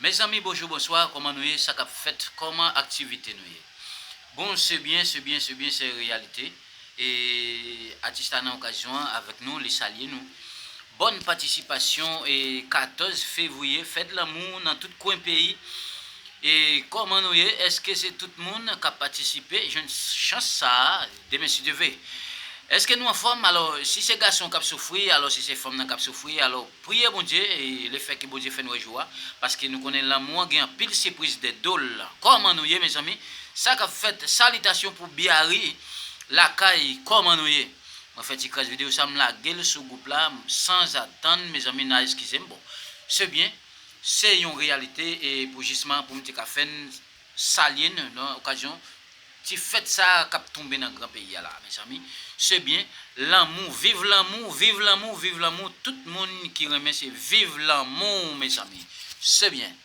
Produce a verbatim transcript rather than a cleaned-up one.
Mezanmi, bonjou, bonswa, kòman nou ye? Sa k ap fèt? Kòman aktivite nou ye? Bon, se byen, se byen, se byen, se reyalite. E atis la nan okazyon an avèk nou, li salye nou. Bòn patisipasyon e katòz fevriye, fèt lanmou nan tout kwen peyi. E kòman nou ye? Èske se tout moun k ap patisipe? Jwenn chans sa a, demen si Dye vle. Èske nou anfòm? Alò, si se gason k ap soufri, alò si se fanm nan k ap soufri, alò priye Bondye e lefètke Bondye fè n wè jou a, paske nou konnen lanmou an gen anpil sipriz dèyè do l. Kòman nou ye, mezanmi? Sa k ap fèt? Salitasyon pou Byari lakay, kòman nou ye? Mwen fè ti kras videyo sa, m lage l sou gwoup la, sanzatann, mezanmi, n a eskize m. Bon, se byen, se yon reyalite e pou jisman pou m te ka fè n salye n nan okazyon ti fèt sa a k ap tonbe nan gran peyi a la, mezanmi. Se byen, lanmou, viv lanmou, viv lanmou, viv lanmou. Tout moun ki renmen se viv lanmou, mezanmi. Se byen.